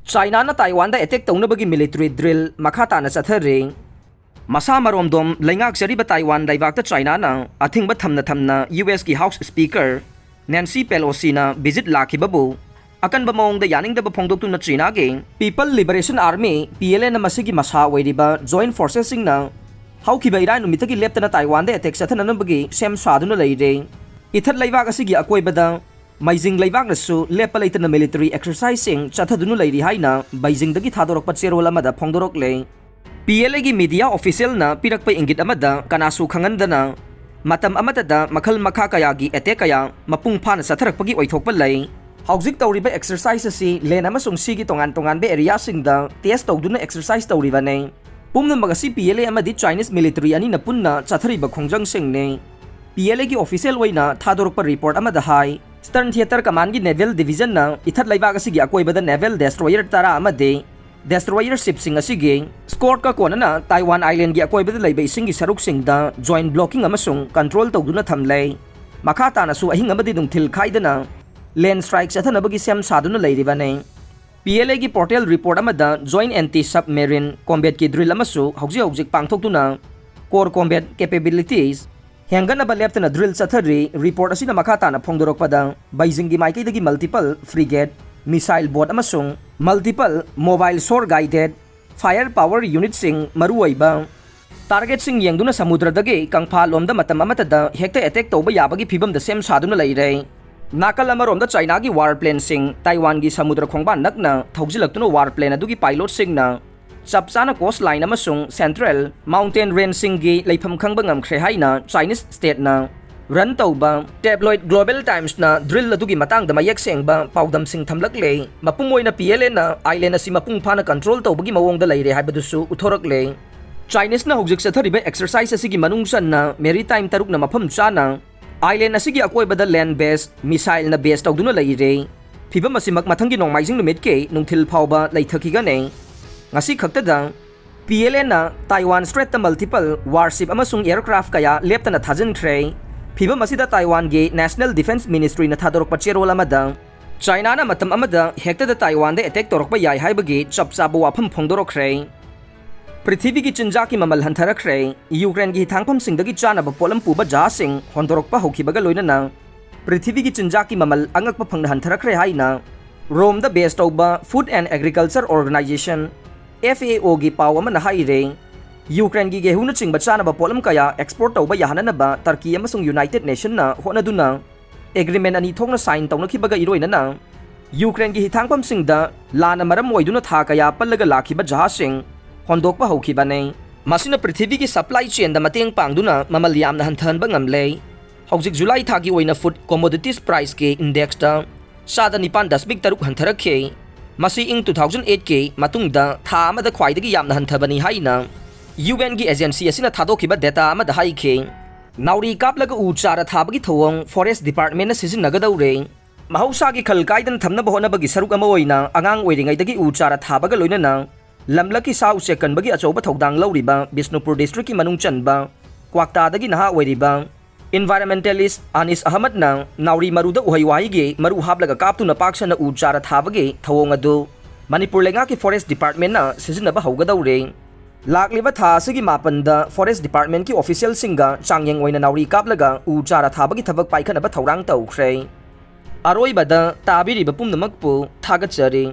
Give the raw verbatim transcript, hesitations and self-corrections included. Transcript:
ꯆꯥꯏꯅꯥꯅ ꯇꯥꯏꯋꯥꯟꯗ attack ꯇꯧꯅꯕꯒꯤ military drill ꯃꯈꯥ ꯇꯥꯅ ꯆꯠꯊꯔꯤ꯫ ꯃꯁꯥ ꯃꯔꯣꯝꯗꯣꯝ ꯂꯩꯉꯥꯛꯆꯔꯤꯕ ꯇꯥꯏꯋꯥꯟ ꯂꯩꯕꯥꯛꯇ ꯆꯥꯏꯅꯥꯅ ꯑꯊꯤꯡꯕ ꯊꯝꯅ ꯊꯝꯅ ꯌꯨ ꯑꯦꯁꯀꯤ ꯍꯥꯎꯁ ꯁ꯭ꯄꯤꯀꯔ ꯅꯦꯟꯁꯤ ꯄꯦꯂꯣꯁꯤꯅ ꯚꯤꯖꯤꯠ ꯂꯥꯛꯈꯤꯕꯕꯨ ꯑꯀꯟꯕ ꯃꯑꯣꯡꯗ ꯌꯥꯅꯤꯡꯗꯕ ꯐꯣꯡꯗꯣꯛꯇꯨꯅ ꯆꯥꯏꯅꯥꯒꯤ people liberation army, P L ꯑꯦꯅ ꯃꯁꯤꯒꯤ ꯃꯁꯥ ꯑꯣꯏꯔꯤꯕ ꯖꯣꯏꯟꯠ ꯐꯣꯔꯁꯦꯁꯁꯤꯡꯅ ꯍꯧꯈꯤꯕ ꯏꯔꯥꯏ ꯅꯨꯃꯤꯠꯇꯒꯤ ꯂꯦꯞꯇꯅ ꯇꯥꯏꯋꯥꯟꯗ ꯑꯦꯇꯦꯛ ꯆꯠꯊꯅꯅꯕꯒꯤ ꯁꯦꯝ ꯁꯥꯗꯨꯅ ꯂꯩꯔꯦ꯫ ꯏꯊꯠ ꯂꯩꯕꯥꯛ ꯑꯁꯤꯒꯤ ꯑꯀꯣꯏꯕꯗ ꯃꯩꯖꯤꯡ ꯂꯩꯕꯥꯛꯅꯁꯨ ꯂꯦꯞꯄ ꯂꯩꯇꯅ ꯃꯤꯂꯤꯇꯔꯤ ꯑꯦꯛꯁꯔꯁꯥꯏꯖꯁꯤꯡ ꯆꯠꯊꯗꯨꯅ ꯂꯩꯔꯤ ꯍꯥꯏꯅ ꯕꯩꯖꯤꯡꯗꯒꯤ ꯊꯥꯗꯣꯔꯛꯄ ꯆꯦꯔꯣꯜ ꯑꯃꯗ ꯐꯣꯡꯗꯣꯔꯛꯂꯦ꯫ ꯄꯤ ꯑꯦꯜ ꯑꯦꯒꯤ ꯃꯤꯗꯤꯌꯥ ꯑꯣꯐꯤꯁꯤꯌꯦꯜꯅ ꯄꯤꯔꯛꯄ ꯏꯪꯒꯤꯠ ꯑꯃꯗ ꯀꯅꯥꯁꯨ ꯈꯪꯍꯟꯗꯅ ꯃꯇꯝ ꯑꯃꯠꯇꯗ ꯃꯈꯜ ꯃꯈꯥ ꯀꯌꯥꯒꯤ ꯑꯦꯇꯦꯛ ꯀꯌꯥ ꯃꯄꯨꯡ ꯐꯥꯅ ꯆꯠꯊꯔꯛꯄꯒꯤ ꯑꯣꯏꯊꯣꯛꯄ ꯂꯩ꯫ ꯍꯧꯖꯤꯛ ꯇꯧꯔꯤꯕ ꯑꯦꯛꯁꯔꯁꯥꯏꯖ ꯑꯁꯤ ꯂꯦꯟ ꯑꯃꯁꯨꯡ ꯁꯤꯒꯤ ꯇꯣꯉꯥꯟ ꯇꯣꯉꯥꯟꯕ ꯑꯦꯔꯤꯌꯥꯁꯤꯡꯗ ꯇꯦꯁ ꯇꯧꯗꯨꯅ ꯑꯦꯛꯁꯔꯁꯥꯏꯖ ꯇꯧꯔꯤꯕꯅꯤ꯫ ꯄꯨꯝꯅꯃꯛ ꯑꯁꯤ ꯄꯤ ꯑꯦꯜ ꯑꯦ ꯑꯃꯗꯤ ꯆꯥꯏꯅꯤꯁ ꯃꯤꯂꯤꯇꯔꯤ ꯑꯅꯤꯅ ꯄꯨꯟꯅ ꯆꯠꯊꯔꯤꯕ ꯈꯣꯡꯖꯪꯁꯤꯡꯅꯤ꯫ ꯄꯤ ꯑꯦꯜ ꯑꯦꯒꯤ ꯑꯣꯐꯤꯁꯤꯌꯦꯜ ꯑꯣꯏꯅ ꯊꯥꯗꯣꯔꯛꯄ ꯔꯤꯄꯣꯔꯠ ꯑꯃꯗ ꯍꯥꯏ, ꯏꯁꯇꯔꯟ ꯊꯤꯌꯦꯇꯔ ꯀꯃꯥꯟꯒꯤ ꯅꯦꯚꯦꯜ ꯗꯤꯚꯤꯖꯟꯅ ꯏꯊꯠ ꯂꯩꯕꯥꯛ ꯑꯁꯤꯒꯤ ꯑꯀꯣꯏꯕꯗ ꯅꯦꯚꯦꯜ ꯗꯦꯁꯇ꯭ꯔꯣꯌꯔ ꯇꯔꯥ ꯑꯃꯗꯤ ꯗꯦꯁꯇ꯭ꯔꯣꯌꯔ ꯁꯤꯞꯁꯤꯡ ꯑꯁꯤꯒꯤ ꯁ꯭ꯀꯣꯔꯠꯀ ꯀꯣꯟꯅꯅ ꯇꯥꯏꯋꯥꯟ ꯑꯥꯏꯂꯦꯟꯒꯤ ꯑꯀꯣꯏꯕꯗ ꯂꯩꯕ ꯏꯁꯤꯡꯒꯤ ꯁꯔꯨꯛꯁꯤꯡꯗ ꯖꯣꯏꯟꯠ ꯕ꯭ꯂꯣꯀꯤꯡ ꯑꯃꯁꯨꯡ ꯀꯟꯇ꯭ꯔꯣꯜ ꯇꯧꯗꯨꯅ ꯊꯝꯂꯦ꯫ ꯃꯈꯥ ꯇꯥꯅꯁꯨ ꯑꯍꯤꯡ ꯑꯃꯗꯤ ꯅꯨꯡꯊꯤꯜ ꯈꯥꯏꯗꯅ ꯂꯦꯟ ꯁ꯭ꯇ꯭ꯔꯥꯏꯛ ꯆꯠꯊꯅꯕꯒꯤ ꯁꯦꯝ ꯁꯥꯗꯨꯅ ꯂꯩꯔꯤꯕꯅꯤ꯫ ꯄꯤ ꯑꯦꯜ ꯑꯦꯒꯤ ꯄꯣꯔꯇꯦꯜ ꯔꯤꯄꯣꯔꯠ ꯑꯃꯗ ꯖꯣꯏꯟꯠ ꯑꯦꯟꯇꯤ ꯁꯕꯃꯦꯔꯤꯟ ꯀꯣꯝꯕꯦꯠꯀꯤ ꯗ꯭ꯔꯤꯜ ꯑꯃꯁꯨ ꯍꯧꯖꯤꯛ ꯍꯧꯖꯤꯛ ꯄꯥꯡꯊꯣꯛꯇꯨꯅ ꯀꯣꯔ ꯀꯣꯝꯕꯦꯠ ꯀꯦꯄꯦꯕꯤꯂꯤꯇꯤꯁ ꯍꯦꯟꯒꯠꯅꯕ ꯂꯦꯞꯇꯅ ꯗ꯭ꯔꯤꯜ ꯆꯠꯊꯔꯤ꯫ ꯔꯤꯄꯣꯔꯠ ꯑꯁꯤꯅ ꯃꯈꯥ ꯇꯥꯅ ꯐꯣꯡꯗꯣꯔꯛꯄꯗ, ꯕꯩꯖꯤꯡꯒꯤ ꯃꯥꯏꯀꯩꯗꯒꯤ ꯃꯜꯇꯤꯄꯜ ꯐ꯭ꯔꯤꯒꯦꯠ, ꯃꯤꯁꯥꯏꯜ ꯕꯣꯠ ꯑꯃꯁꯨꯡ ꯃꯜꯇꯤꯄꯜ ꯃꯣꯕꯥꯏꯜ ꯁꯣꯔ ꯒꯥꯏꯗꯦꯠ ꯐꯥꯌꯔ ꯄꯥꯋꯔ ꯌꯨꯅꯤꯠꯁꯤꯡ, ꯃꯔꯨꯑꯣꯏꯕ ꯇꯥꯔꯒꯦꯠꯁꯤꯡ ꯌꯦꯡꯗꯨꯅ ꯁꯃꯨꯗ꯭ꯔꯗꯒꯤ ꯀꯪꯐꯥꯜ ꯂꯣꯝꯗ ꯃꯇꯝ ꯑꯃꯠꯇꯗ ꯍꯦꯛꯇ ꯑꯦꯇꯦꯛ ꯇꯧꯕ ꯌꯥꯕꯒꯤ ꯐꯤꯚꯝꯗ ꯁꯦꯝ ꯁꯥꯗꯨꯅ ꯂꯩꯔꯦ꯫ ꯅꯥꯀꯜ ꯑꯃꯔꯣꯝꯗ ꯆꯥꯏꯅꯥꯒꯤ ꯋꯥꯔ ꯄ꯭ꯂꯦꯟꯁꯤꯡ ꯇꯥꯏꯋꯥꯟꯒꯤ ꯁꯃꯨꯗ꯭ꯔ ꯈꯣꯡꯕꯥꯟ ꯅꯛꯅ ꯊꯧꯖꯤꯜꯂꯛꯇꯨꯅ ꯋꯥꯔ ꯄ꯭ꯂꯦꯟ ꯑꯗꯨꯒꯤ ꯄꯥꯏꯂꯣꯠꯁꯤꯡꯅ ꯆꯞ ꯆꯥꯅ ꯀꯣꯁ ꯂꯥꯏꯟ ꯑꯃꯁꯨꯡ ꯁꯦꯟꯇ꯭ꯔꯦꯜ ꯃꯥꯎꯟꯇꯦꯟ ꯔꯦꯟꯖꯁꯤꯡꯒꯤ ꯂꯩꯐꯝ ꯈꯪꯕ ꯉꯝꯈ꯭ꯔꯦ ꯍꯥꯏꯅ ꯆꯥꯏꯅꯤꯁ ꯁ꯭ꯇꯦꯠꯅ ꯔꯟ ꯇꯧꯕ ꯇꯦꯕ꯭ꯂꯣꯏꯗ ꯒ꯭ꯂꯣꯕꯦꯜ ꯇꯥꯏꯝꯁꯅ ꯗ꯭ꯔꯤꯜ ꯑꯗꯨꯒꯤ ꯃꯇꯥꯡꯗ ꯃꯌꯦꯛ ꯁꯦꯡꯕ ꯄꯥꯎꯗꯝꯁꯤꯡ ꯊꯝꯂꯛꯂꯦ꯫ ꯃꯄꯨꯡ ꯑꯣꯏꯅ ꯄꯤ ꯑꯦꯜ ꯑꯦꯅ ꯑꯥꯏꯂꯦꯟ ꯑꯁꯤ ꯃꯄꯨꯡ ꯐꯥꯅ ꯀꯟꯇ꯭ꯔꯣꯜ ꯇꯧꯕꯒꯤ ꯃꯑꯣꯡꯗ ꯂꯩꯔꯦ ꯍꯥꯏꯕꯗꯨꯁꯨ ꯎꯠꯊꯣꯔꯛꯂꯦ꯫ ꯆꯥꯏꯅꯤꯁꯅ ꯍꯧꯖꯤꯛ ꯆꯠꯊꯔꯤꯕ ꯑꯦꯛꯁꯔꯁꯥꯏꯖ ꯑꯁꯤꯒꯤ ꯃꯅꯨꯡ ꯆꯟꯅ ꯃꯦꯔꯤ ꯇꯥꯏꯝ ꯇꯔꯨꯛꯅ ꯃꯐꯝ ꯆꯥꯅ ꯑꯥꯏꯂꯦꯟ ꯑꯁꯤꯒꯤ ꯑꯀꯣꯏꯕꯗ ꯂꯦꯟ ꯕꯦꯁ, ꯃꯤꯁꯥꯏꯜꯅ ꯕꯦꯁ ꯇꯧꯗꯨꯅ ꯂꯩꯔꯦ꯫ ꯐꯤꯚꯝ ꯑꯁꯤꯃꯛ ꯃꯊꯪꯒꯤ ꯅꯣꯡꯃꯥꯏꯖꯤꯡ ꯅꯨꯃꯤꯠꯀꯤ ꯅꯨꯡꯊꯤꯜ ꯐꯥꯎꯕ ꯂꯩꯊꯈꯤꯒꯅꯤ꯫ ꯉꯁꯤ ꯈꯛꯇꯗ ꯄꯤ ꯑꯦꯜ ꯑꯦꯅ ꯇꯥꯏꯋꯥꯟ ꯁ꯭ꯇ꯭ꯔꯦꯠꯇ ꯃꯜꯇꯤꯄꯜ ꯋꯥꯔꯁꯤꯞ ꯑꯃꯁꯨꯡ ꯑꯦꯌꯔꯀ꯭ꯔꯥꯐ ꯀꯌꯥ ꯂꯦꯞꯇꯅ ꯊꯥꯖꯤꯟꯈ꯭ꯔꯦ꯫ ꯐꯤꯚꯝ ꯑꯁꯤꯗ ꯇꯥꯏꯋꯥꯟꯒꯤ ꯅꯦꯁꯅꯦꯜ ꯗꯤꯐꯦꯟꯁ ꯃꯤꯅꯤꯁꯇ꯭ꯔꯤꯅ ꯊꯥꯗꯣꯔꯛꯄ ꯆꯦꯔꯣꯜ ꯑꯃꯗ, ꯆꯥꯏꯅꯥꯅ ꯃꯇꯝ ꯑꯃꯗ ꯍꯦꯛꯇꯗ ꯇꯥꯏꯋꯥꯟꯗ ꯑꯦꯇꯦꯛ ꯇꯧꯔꯛꯄ ꯌꯥꯏ ꯍꯥꯏꯕꯒꯤ ꯆꯞ ꯆꯥꯕ ꯋꯥꯐꯝ ꯐꯣꯡꯗꯣꯔꯛꯈ꯭ꯔꯦ꯫ ꯄ꯭ꯔꯤꯊꯤꯕꯤꯒꯤ ꯆꯤꯟꯖꯥꯛꯀꯤ ꯃꯃꯜ ꯍꯟꯊꯔꯛꯈ꯭ꯔꯦ꯫ ꯌꯨꯀ꯭ꯔꯦꯟꯒꯤ ꯍꯤꯊꯥꯡꯐꯝꯁꯤꯡꯗꯒꯤ ꯆꯥꯅꯕ ꯄꯣꯠꯂꯝ ꯄꯨꯕ ꯖꯍꯥꯖꯁꯤꯡ ꯍꯣꯟꯗꯣꯔꯛꯄ ꯍꯧꯈꯤꯕꯒ ꯂꯣꯏꯅꯅ ꯄ꯭ꯔꯤꯊꯤꯕꯤꯒꯤ ꯆꯤꯟꯖꯥꯛꯀꯤ ꯃꯃꯜ ꯑꯉꯛꯄ ꯐꯪꯅ ꯍꯟꯊꯔꯛꯈ꯭ꯔꯦ ꯍꯥꯏꯅ ꯔꯣꯝꯗ ꯕꯦꯁ ꯇꯧꯕ Food and Agriculture Organization, F A O, ꯒꯤ ꯄꯥꯎ ꯑꯃꯅ ꯍꯥꯏꯔꯦ꯫ ꯌꯨꯀ꯭ꯔꯦꯟꯒꯤ ꯒꯦꯍꯨꯅꯆꯤꯡꯕ ꯆꯥꯅꯕ ꯄꯣꯠꯂꯝ ꯀꯌꯥ ꯑꯦꯛꯁꯄꯣꯔꯠ ꯇꯧꯕ ꯌꯥꯍꯟꯅꯅꯕ ꯇꯔꯀꯤ ꯑꯃꯁꯨꯡ ꯌꯨꯅꯥꯏꯇꯦꯗ ꯅꯦꯁꯟꯅ ꯍꯣꯠꯅꯗꯨꯅ ꯑꯦꯒ꯭ꯔꯤꯃꯦꯟ ꯑꯅꯤ ꯊꯣꯛꯅ ꯁꯥꯏꯟ ꯇꯧꯅꯈꯤꯕꯒ ꯏꯔꯣꯏꯅꯅ ꯌꯨꯀ꯭ꯔꯦꯟꯒꯤ ꯍꯤꯊꯥꯡꯐꯝꯁꯤꯡꯗ ꯂꯥꯟꯅ ꯃꯔꯝ ꯑꯣꯏꯗꯨꯅ ꯊꯥ ꯀꯌꯥ ꯄꯜꯂꯒ ꯂꯥꯛꯈꯤꯕ ꯖꯍꯥꯖꯁꯤꯡ ꯍꯣꯟꯗꯣꯛꯄ ꯍꯧꯈꯤꯕꯅꯤ꯫ ꯃꯁꯤꯅ ꯄ꯭ꯔꯤꯊꯤꯕꯤꯒꯤ ꯁꯄ꯭ꯂꯥꯏ ꯆꯦꯟꯗ ꯃꯇꯦꯡ ꯄꯥꯡꯗꯨꯅ ꯃꯃꯜ ꯌꯥꯝꯅ ꯍꯟꯊꯍꯟꯕ ꯉꯝꯂꯦ꯫ ꯍꯧꯖꯤꯛ ꯖꯨꯂꯥꯏ ꯊꯥꯒꯤ ꯑꯣꯏꯅ ꯐꯨꯗ ꯀꯣꯃꯣꯗꯤꯇꯤꯁ ꯄ꯭ꯔꯥꯏꯁꯀꯤ ꯏꯟꯗꯦꯛꯁꯇ ꯆꯥꯗ ꯅꯤꯄꯥꯟ ꯗꯁꯃꯤꯛ ꯇꯔꯨꯛ ꯍꯟꯊꯔꯛꯈꯤ꯫ ꯃꯁꯤ ꯏꯪ two thousand eight ꯀꯤ ꯃꯇꯨꯡꯗ ꯊꯥ ꯑꯃꯗ ꯈ꯭ꯋꯥꯏꯗꯒꯤ ꯌꯥꯝꯅ ꯍꯟꯊꯕꯅꯤ ꯍꯥꯏꯅ ꯌꯨ ꯑꯦꯟꯒꯤ ꯑꯦꯖꯦꯟꯁꯤ ꯑꯁꯤꯅ ꯊꯥꯗꯣꯛꯈꯤꯕ ꯗꯦꯇꯥ ꯑꯃꯗ ꯍꯥꯏꯈꯤ꯫ ꯅꯥꯎꯔꯤ ꯀꯥꯞꯂꯒ ꯎ ꯆꯥꯔ ꯊꯥꯕꯒꯤ ꯊꯧꯑꯣꯡ ꯐꯣꯔꯦꯁ ꯗꯤꯄꯥꯔꯠꯃꯦꯟꯅ ꯁꯤꯖꯤꯟꯅꯒꯗꯧꯔꯦ꯫ ꯃꯍꯧꯁꯥꯒꯤ ꯈꯜ ꯀꯥꯏꯗꯅ ꯊꯝꯅꯕ ꯍꯣꯠꯅꯕꯒꯤ ꯁꯔꯨꯛ ꯑꯃ ꯑꯣꯏꯅ ꯑꯉꯥꯡ ꯑꯣꯏꯔꯤꯉꯩꯗꯒꯤ ꯎ ꯆꯥꯔ ꯊꯥꯕꯒ ꯂꯣꯏꯅꯅ ꯂꯝꯂꯛꯀꯤ ꯁꯥ ꯎꯆꯦꯛ ꯀꯟꯕꯒꯤ ꯑꯆꯧꯕ ꯊꯧꯗꯥꯡ ꯂꯧꯔꯤꯕ ꯕꯤꯁꯅꯨꯄꯨꯔ ꯗꯤꯁꯇ꯭ꯔꯤꯛꯀꯤ ꯃꯅꯨꯡ ꯆꯟꯕ ꯀ꯭ꯋꯥꯛꯇꯥꯗꯒꯤ ꯅꯍꯥ ꯑꯣꯏꯔꯤꯕ ꯏꯟꯚꯥꯏꯔꯣꯟꯃꯦꯟꯇꯦꯂꯤꯁ ꯑꯅꯤꯁ ꯑꯍꯃꯗꯅ ꯅꯥꯎꯔꯤ ꯃꯔꯨꯗ ꯎꯍꯩ ꯋꯥꯍꯩꯒꯤ ꯃꯔꯨ ꯍꯥꯞꯂꯒ ꯀꯥꯞꯇꯨꯅ ꯄꯥꯛ ꯁꯟꯅ ꯎ ꯆꯥꯔ ꯊꯥꯕꯒꯤ ꯊꯧꯑꯣꯡ ꯑꯗꯨ ꯃꯅꯤꯄꯨꯔ ꯂꯩꯉꯥꯛꯀꯤ ꯐꯣꯔꯦꯁ ꯗꯤꯄꯥꯔꯠꯃꯦꯟꯅ ꯁꯤꯖꯤꯟꯅꯕ ꯍꯧꯒꯗꯧꯔꯦ꯫ ꯂꯥꯛꯂꯤꯕ ꯊꯥ ꯑꯁꯤꯒꯤ ꯃꯥꯄꯟꯗ ꯐꯣꯔꯦꯁ ꯗꯤꯄꯥꯔꯠꯃꯦꯟꯀꯤ ꯑꯣꯐꯤꯁꯤꯌꯦꯜꯁꯤꯡꯒ ꯆꯥꯡꯌꯦꯡ ꯑꯣꯏꯅ ꯅꯥꯎꯔꯤ ꯀꯥꯞꯂꯒ ꯎ ꯆꯥꯔ ꯊꯥꯕꯒꯤ ꯊꯕꯛ ꯄꯥꯏꯈꯠꯅꯕ ꯊꯧꯔꯥꯡ ꯇꯧꯈ꯭ꯔꯦ꯫ ꯑꯔꯣꯏꯕꯗ ꯇꯥꯕꯤꯔꯤꯕ ꯄꯨꯝꯅꯃꯛꯄꯨ ꯊꯥꯒꯠꯆꯔꯤ꯫